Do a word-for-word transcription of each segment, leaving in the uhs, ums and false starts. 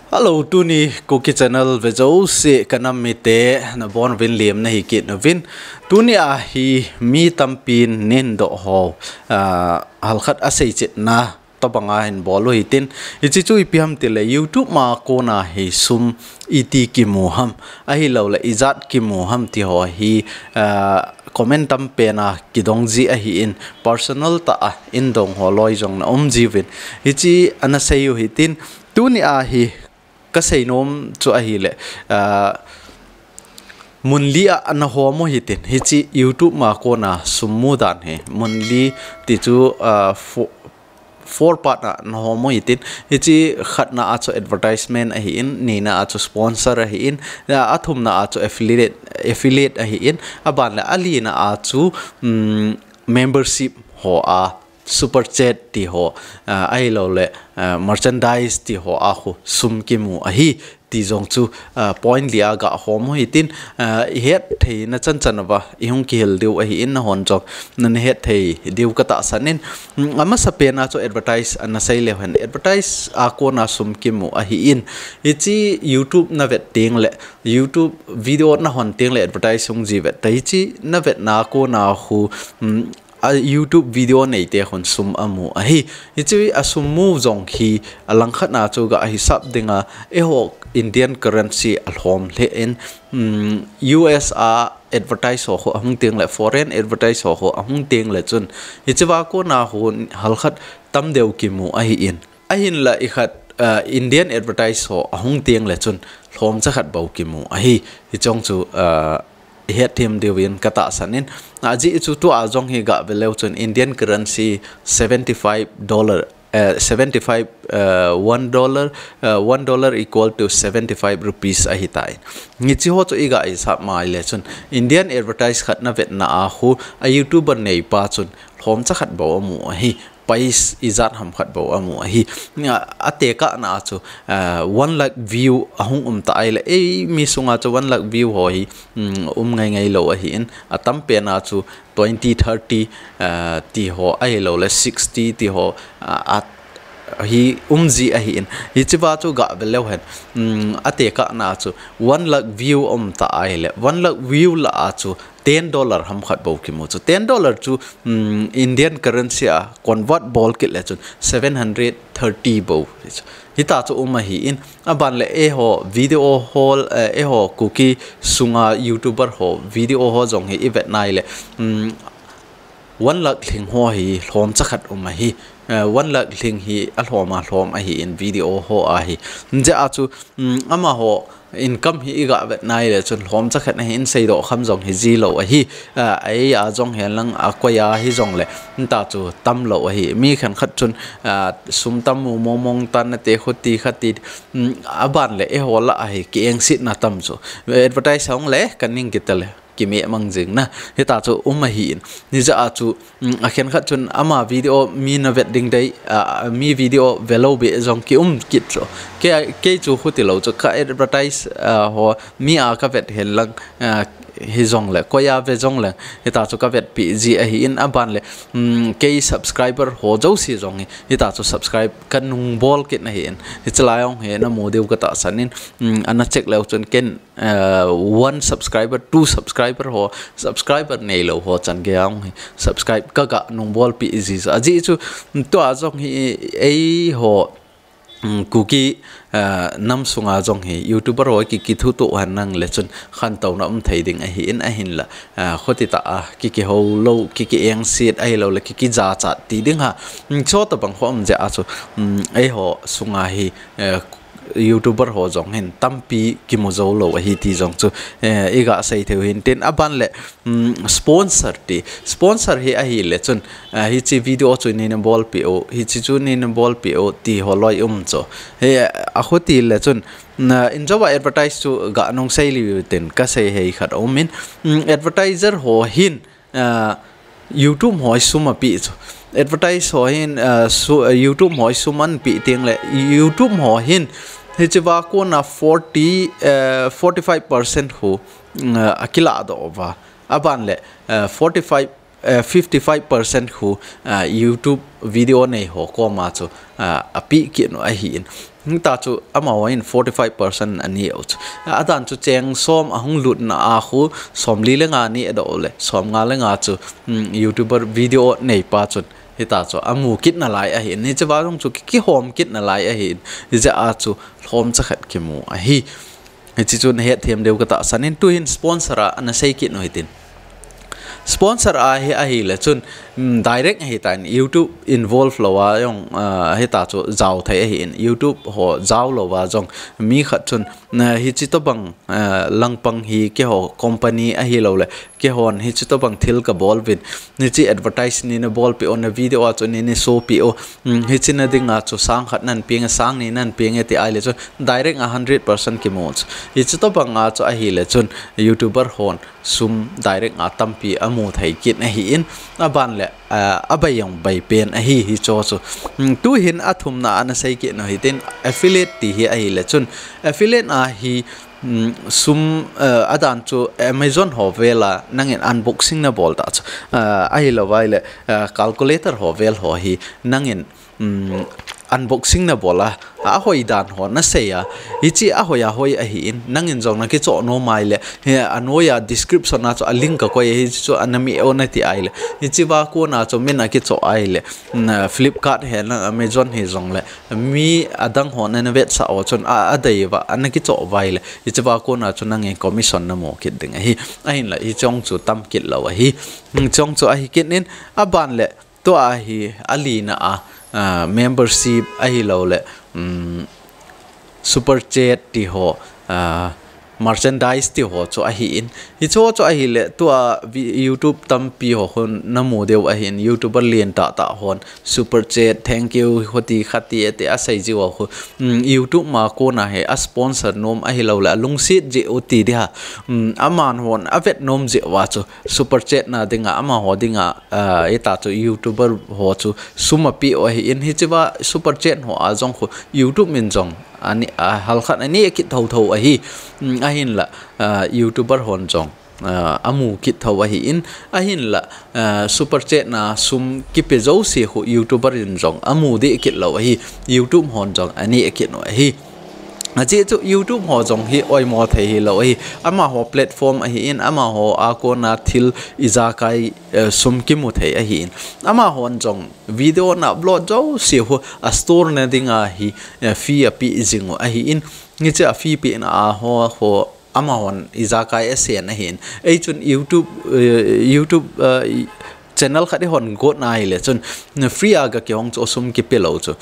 Hello, tuni Kuki Channel ve jouse kanam mite nabonchauvin lemna hi kit nauvin. Tuni a hi mi tampin nin doh ho, ah, halkhat a seichetna tobanga hin bol u hitin. Hiche chu ipi ham tile YouTube ma kona hi sum iti kimu ham, ahilouleh ijat kimu ham ti ho hi, ah, comment tam pena kidong ji ahin, personal tah a indong ho loi jong na um jiuvin. Hiche ana sei u hitin, tuni a hi kasei nom chu ahile, ah, mun li a ana hom u hitin, hiche YouTube ma kona sum mu dan hi, mun li ti chu, ah, fo-, four part a ana hom u hitin, hiche khatna a chu advertisement ahin, nina a chu sponsor ahin, ah, athumna a chu affiliate, affiliate ahin, aban le alina a chu, um, membership ho a, super chat ti ho, ah, ahilouleh, ah, merchandise ti ho a khu sum kimu ahi ti jong chu, ah, point li a gahom u hitin, ah, ihet theina chanchan uva ihung kihil diu ahin, nahon jong nana het thei diu katahsan in. Mm, amasa pena chu advertise ana sei leu hen. Advertise a kona sum kimu ahin. Hiche YouTube navet tengle, YouTube video nahon tengle advertise hung ji vet ta. Hiche navetna kona khu, mm, a YouTube video neite khun sum amu ahi. Hiche a sum mu jong hi alangkhatna chu gahisap dinga, eiho Indian currency alhom lheh in, um, U S a advertise ho khu ahung tengle, foreign advertise ho khu ahung tengle chun, hichea kona khu halkhat tamdeu kimu ahin. Ahinla ikhat, ah, Indian advertise ho ahung tengle chun lhomcha khat bou kimu ahi. Hiche jong chu, ah, ihet them diuvin katahsan in. Ajeh chu tua jong hi gave leu chun Indian currency seventy five dollar, eh, seventy five, eh, one dollar, eh, one dollar equal to seventy five rupees ahitai. Hiche ho chu igahisap mai le chun Indian advertise khat navetna a khu a YouTuber neipa chun lhomcha khat bou amu ahi. Pais ijat ham khat bou amu ahi. Atekahna chu, ah, one lakh view ahung um ta ahile, eimi sunga chu one lakh view ho hi, um, um ngai ngai lou ahin, atam pena chu twenty, thirty, ah, ti ho ahilouleh sixty ti ho, ah, ahi um ji ahin. Hichea chu gave leu hen, um, atekahna chu one lakh view um ta ahile, one lakh view lah a chu ten dollar ham khat bou kimu chu. Ten dollar chu, um, Indian currency a convert bol kit le chun seven hundred thirty bou. Hita chu um ahin, aban le eiho video ho, eh, eiho Kuki sunga YouTuber ho video ho jong hi ivet nai le, um, one lakh lhing ho hi lhomcha khat um ahi. Eh, one lakh lhing hi alhom alhom ahin video ho ahi. Hichea chu, um, amaho income hi igavet nai le chun lhomcha khat ahin, seidoh kham jong hi ji lou ahi. Ah, eia jong hihen lang, akoi a hijongle, hita chu tam lou ahi. Mi khenkhat chun, ah, sum tam mu mong mong tan nate khuti khati, um, aban le eiho lah a hi kiengsetna tam chu. Advertise hung le kaning kit le kimemang jing na. Hita chu um ahin. Hichea chu, um, akhenkhat chun ama video mi navet ding dei, ah, mi video velou be jong kium kit chu. Kei, kei chu khuti lou chu ka advertise, ah, ho mi a kavet hihen lang, ah, hijongle, koi a ve jongle, hita chu kavetpi ji ahin, aban le, um, kei subscriber ho jouse jong hi, hita chu subscribe kanung bol kit ahin. Hichelai jong hi namu diu katahsan in, um, ana check leu chun ken, uh, one subscriber, two subscriber ho, subscriber neilou ho chan gei a jong hi subscribe kaga nung bolpi ji chu. Ajeh chu, um, tua jong hi eiho, um, Kuki, uh, nam sunga jong hi YouTuber ho ki, kithutoh hen lang le chun khantouna um thei ding ahin, ahinla, uh, khuti tah a ki, kihou lou, ki, kiengset ahilouleh ki, kijachat ti ding ha. Um, chutabang ho um jeh a chu, um, eiho sunga hi, uh, YouTuber ho jong hin tampi kimu jou lou ahi ti jong chu, eh, iga sei thei u hintin, aban le, um, sponsor ti. Sponsor hi ahile chun, eh, hiche video chu neina bolpeh u, hiche chu neina bolpeh u ti ho loi um chu. Hi, akhuti le chun, na, injouva advertise chu ga nung sei liu tin kasei hei khat um in, um, advertiser ho hin, ah, YouTube ho hi sum apeh chu. Advertise ho hin, ah, su-, ah, YouTube ho hi sum anpeh tengle, YouTube ho hin hichea kona forty, ah, forty five percent khu, mm, ah, akiladoh uva. Aban le, ah, forty five eh, fifty five percent khu, ah, YouTube video nei ho koma chu, ah, api kit u ahi in. Hita chu amahon forty five percent anei u chu. Ah, adan chu cheng som ahung lutna a khu som li le nga ni adoh le, som nga le nga chu, um, YouTuber video neipa chun hita chu amu kit nalai ahi in. Hiche va jong chu ki, kihom kit nalai ahi in. Hijeh a chu lhomcha khat kimu ahi. Hiche chu nahet them diu katahsan in, tuhin sponsor a ana sei kit u hitin. Sponsor a hi ahile chun, um, direct ahitan YouTube involve louva jong, ah, hita chu jao thei ahi in, YouTube ho jao louva jong mi khat chun, ah, hiche tobang, ah, langpang hi keiho company ahilou le, keihon hiche tobang thil kabol uvin, hiche advertise nei nabolpeh u, na video a chu nei nasopeh u, um, hiche na dinga chu sang khat nan peng e, sang ni nan peng e ti ahile chun direct a hundred percent kimu chu. Hiche tobang a chu ahile chun YouTuber hon sum direct a tampi amu thei kit ahi in, aban le, ah, abai jong bai pen ahi hicho chu. Um, tuhin athumna ana sei kit u hitin, affiliate ti hi ahile chun, affiliate a hi, um, sum, ah, adan chu Amazon ho vel a nangin unboxing nabol ta chu, ah, ahilou vai le, ah, calculator ho vel ho hi nangin, um, unboxing nabol a, ahoi dan ho nasei a, hiche ahoi ahoi ahi in, nangin jong nakichoh nom ahile, hi anoiya description a chu a link kakoi ahi chu, ana meh u nati ahile, hiche va kona chu min akichoh ahile, um, Flipkart hi lang Amazon hi jong le, mi adang hon ana vetsah u chun a, adei uva, ana kichoh uva ahile, hiche va kona chu nangin commission namu kit ding ahi. Ahinla hiche jong chu tam kit lou ahi. Hiche jong chu ahi kit in, aban le tua hi alina a, ah, membership ahilou le, um, super chat ti ho, ah, merchandise ti ho chu ahi in. Hicho chu ahile tua vi-, YouTube tampi ho khu namu diu ahi in, YouTuber lentah tah hon super chat, thank you, hoti khati ati asei jiu a khu, um, YouTube ma kona hi a sponsor nom ahilou le, alungset jiu ti dia. Um, aman hon avet nom jiu a chu super chat na dinga, amaho dinga, ah, hita chu YouTuber ho chu sum apeh u ahi in, hiche va super chat ho a jong khu YouTube in jong ani, ah, halkhat anei kit thotho ahi. Um, ahinla, ah, YouTuber hon jong, ah, amu kit tho ahi in, ahinla, ah, super chat na sum kipe jouse khu YouTuber in jong amu deh kit lou ahi, YouTube hon jong anei kit u ahi. Ajeh chu YouTube ho jong hi oimo thei hilou ahi. Amaho platform ahi in, amaho a kona thil ijakai, eh, sum kimu thei ahi in. Amahon jong video na upload jouse khu a store na dinga hi, eh, fee api jing u ahi in. Hiche a fee pehna a ho, ho amahon ijakai asen ahi in. Eichun YouTube, eh, YouTube, eh, channel khat ihon got na ahile chun, free a gakihong chu sum kipe lou chu.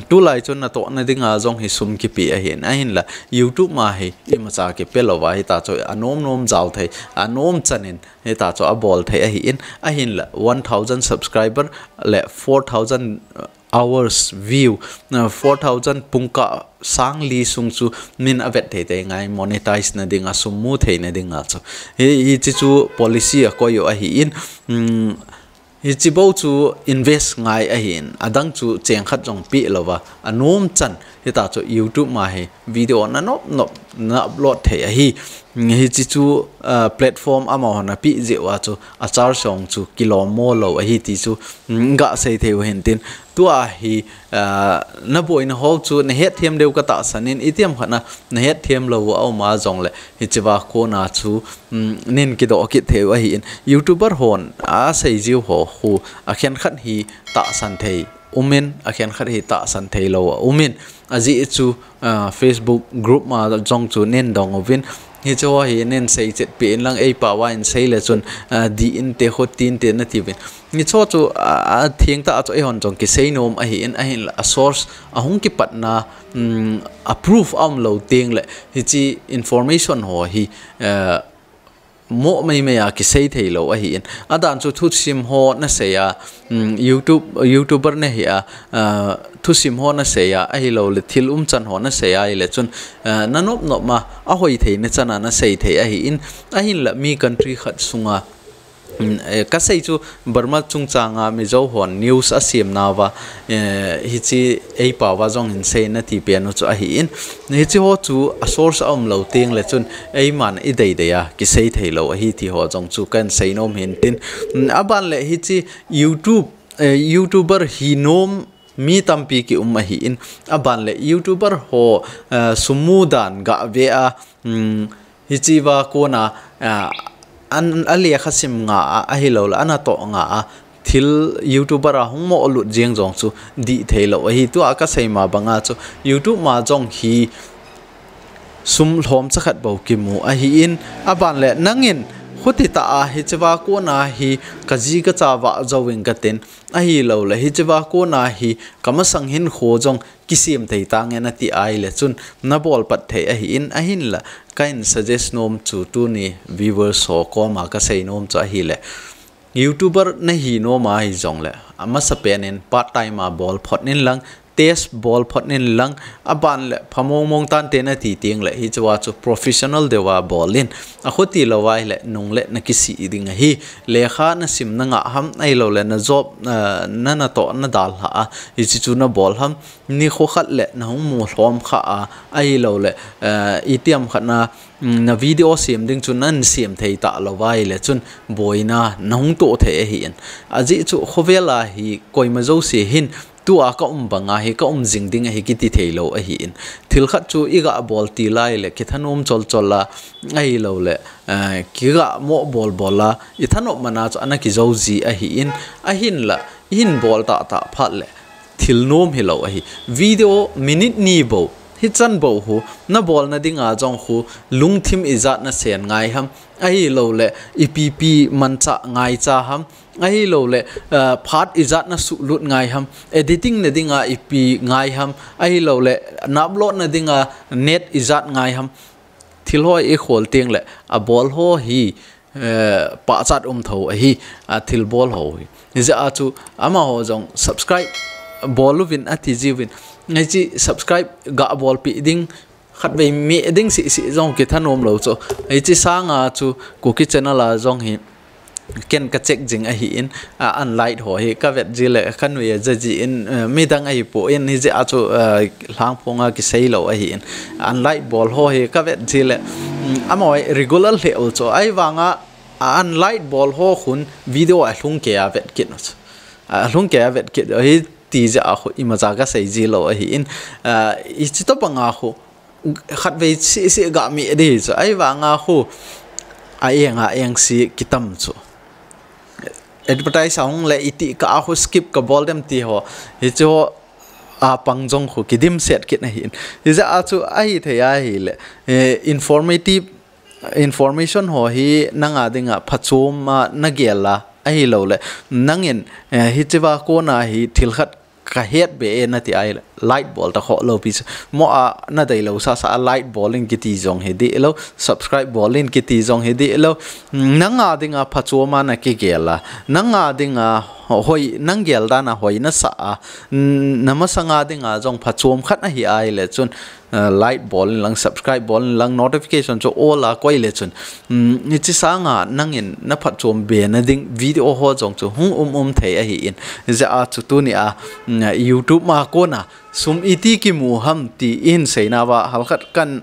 Tulai chun natohna dinga jong hi sum kipe ahi in. Ahinla YouTube ma hi imacha kipe louva hita chu anom nom jao thei, anom chan in hita chu abol thei ahi in. Ahinla one thousand subscriber le four thousand hours view, ah, four thousand pungkah sang li sung chu min avet thei thei ngai, monetize na dinga, sum mu thei na dinga chu. Hi, hiche chu policy akoi u ahi in, um, hiche bou chu invest ngai ahi in, adang chu cheng khat jong peh louva, anom chan hita chu YouTube ma hi video nanop nop na upload thei ahi. Hiche chu, ah, platform amahon api jeh uva chu a charge jong chu kilom mo lou ahi ti chu, um, gasei thei u hintin. Tua hi, ah, naboina ho chu nahet them diu katahsan in, itiham khat na nahet them lou u aum a jong le, hiche va kona chu, um, nin kidoh kit thei u ahi in. YouTuber hon asei jiu ho khu akhen khat hi tahsan thei um in, akhen khat hi tahsan thei lou aum in. Ajeh chu, ah, Facebook group ma jong chu nin dong uvin. Hiche ho hi nin sei chet peh in lang, eipao a in sei le chun, ah, dih inte, khut ti inte nati uvin. Hiche ho chu, ah, atheng tah a chu eihon jong kisei nom ahi in, ahinla a source ahung kipatna, um, a proof aum lou teng le, hiche information ho hi, ah, mo mai mai a kisei thei lou ahi in. Adan chu thusim ho nasei a, um, YouTube, YouTuber nahi a, ah, thusim ho nasei a, ahilou le thil umchan ho nasei a ahile chun, ah, nanop nop ma, ahoi theina chan a nasei thei ahi in, ahinla mi country khat sunga Kasei chu Burma chungchanga Mizo hon news asemnauva hiche eipao va jong hin seina ti pen u chu ahin, hiche ho chu a source aumlou tengle chun eiman ideidei a kisei theilou ahi ti ho jong chu kahin seinom hin tin. Aban le hiche YouTube, YouTuber hinom mi tampi kium ahin, aban le YouTuber ho sum mu dan gave a, hichea kona alekha sim nga a, ahiloule anatoh nga a, thil YouTuber a hung moh lut jeng jong chu dih theilou ahi. Tua kasei ma banga chu YouTube ma jong hi sum lhomcha khat bou kimu ahin, aban le nangin khutitah a hichea kona hi kaji kacha vah jouving katin, ahiloule hichea kona hi kamasang hinkho jong kisem thei tange nati ahile chun nabol pat thei ahin, ahinla kahin suggest nom chu tuni viewers ho koma kasei nom chu ahile, YouTuber nahi nom ahijongle amasapen in part time a bol phot inlang, test bol phot inlang, aban le phamong mong tante nati tengle hichea chu professional deuva bol in, akhuti lou ahile nungle nakisih ding ahi. Lekha nasim nangah ham, ahiloule na job nanatoh nadalhah a, hiche chu nabol ham, nikho khat le nahung mu lhom kha a, ahiloule itiham khat na na video sem ding chu nahin sem thei talou ahile chun boina nahung toh thei ahin. Ajeh chu khovel a hi koima jouse hin tua kaum banga hi kaum jing ding ahi kiti theilou ahin. Thil khat chu igah bol til ahile kithanom chol chol a, ahiloule kigah moh bol bol a ithanop mana chu ana kijou ji ahin, ahinla ihin bol tahtah phat le thil nom hilou ahi. Video minute ni bou, hichan bou khu nabolna dinga jong khu lungthim ijat nasen ngai ham, ahiloule ipipi manchah ngaicha ham, ahiloule phat ijat nasuhlut ngai ham, editing na dinga ipi ngai ham, ahiloule na upload na dinga net ijat ngai ham, thil ho ikhol tengle abol ho hi pahchat um thou ahi, athilbol ho hi. Hijeh a chu amaho jong subscribe bol uvin ati jiuvin, hiche subscribe gah bolpeh ding, khatvei meh ding sehseh jong kithanom lou chu. Hiche sanga chu Kuki channel a jong hi ken ka check jing ahin, unlike ho hi kavet ji le kanui aja ji in, midang ahipoi in, hijeh a chu lhangphonga kiseilou ahin, unlike bol ho hi kavet ji le amaho regular lheh u chu, ahivanga unlike bol ho khun video alhung kei a vet kit u chu, alhung kei a vet kit u hi, ti jeh a khu imacha kasei ji lou ahin, hiche tobanga khu khatvei sehseh gah meh ding chu, ahivanga khu a enga engse kitam chu. Advertise ahung le itih kah a khu skip kabol dem ti ho, hiche ho a pang jong khu kidimset kit ahin. Hijeh a chu ahithei ahile informative information ho hi nanga dinga phachom a nagel a, ahiloule nangin hichea kona hi thil khat kahet be e nati ahile like bol ta khoh lou pi chu, moh a nadeilou sasa a like bol in kiti jong hi dihlou, subscribe bol in kiti jong hi dihlou. Nanga dinga phachom a nakigel a, nanga dinga hoi, nang gel dan a hoi nasah a, namasanga dinga jong phachom khat ahi ahile chun like bol inlang, subscribe bol inlang, notification chu all a koi le chun, hiche sanga nangin naphatchom be na ding video ho jong chu hung um um thei ahin. Hijeh a chu tunia YouTube ma kona sum iti kimu ham ti ihin seinauva halkhat kahin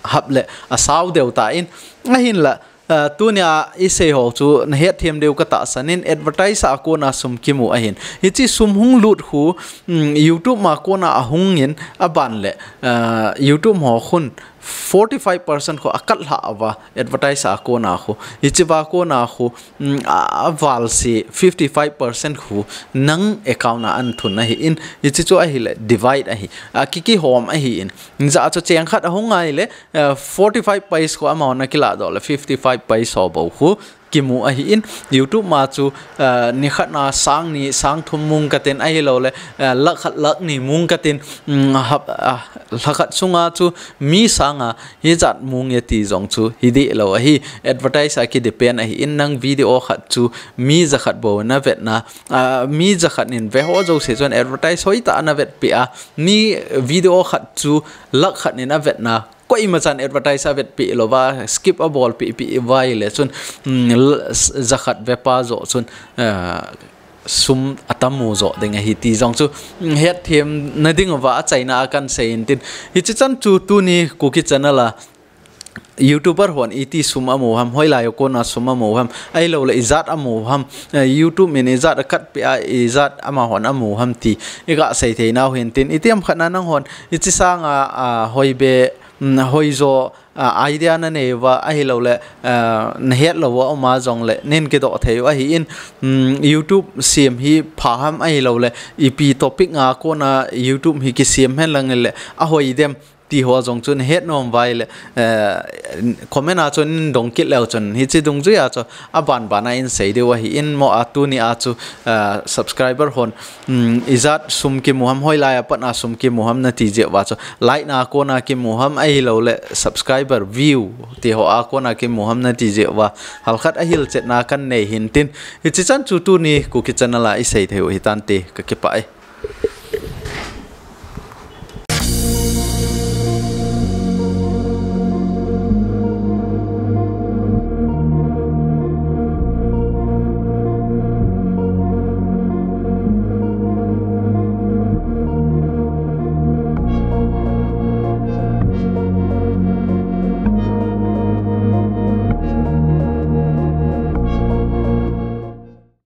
hap le asao deu tan, ahinla tunia isei ho chu nahetthem diu katahsan in, advertise a kona sum kimu ahin. Hiche sum hung lut khu YouTube ma kona ahungin, aban le YouTube ho khun forty five percent khu akatlhah uva, advertise a kona khu, hichea kona khu avalse fifty five percent khu nang account a ahin thun ahin, hiche chu ahile divide ahi, akikihom ahin. Hijeh a chu cheng khat ahung ahile forty five paise khu amahon akilahdoh le fifty five paise ho bou khu kimu ahin. YouTube ma chu nikhat na sang ni sang thum mung katin, ahiloule lakh khat lakh ni mung katin, lhakhat sunga chu mi sanga hijat mung e ti jong chu hi dihlou ahi. Advertise a kidepend ahin, nang video khat chu mi jakhat bou navetna, mi jakhat in veho jouse chun advertise hoitah a navetpeh a, mi video khat chu lakh khat in avetna koima chan advertise avetpi louva, skip abolpipi uva ahile chun, um, l-, s-, jakhat vepa joh chun, ah, sum atamu joh ding ahi ti jong chu, um, hetthem na ding uva achaina a kahin sei in tin. Hichi chan chu tuni Kuki channel a YouTuber hon iti sum amu ham, hoilai a kona sum amu ham, ahilouleh ijat amu ham, eh, YouTube min ijat akatpi a, ijat amahon amu ham ti iga sei thei nau hin tin. Itiham khat na nanghon, hichi sanga, ah, hoibe, um, hoijo, ah, idea na nei uva, ahilouleh, ah, na het lou uva uma jongle, nin kidoh thei u ahi in, um, YouTube sem hi pha ham ahilouleh, ipi topic a kona YouTube hi kisem hen lang le, ahoi dem, ti ho jong chun het nom uva ahile, eh, comment a chun in dong kit leu chun, hichi dungjui a chu aban ban a in sei diu ahi in mo a tuni a chu, eh, subscriber hon, um, ijat sum kimu ham, hoilai a pat a sum kimu ham nati jeh uva chu, like na kona kimu ham, ahilouleh subscriber view ti ho a kona kimu ham nati jeh uva, halkhat ahilchetna kahin nei hin tin, hichi chan chu tuni Kuki channel a isei thei u hitante, kakipah e.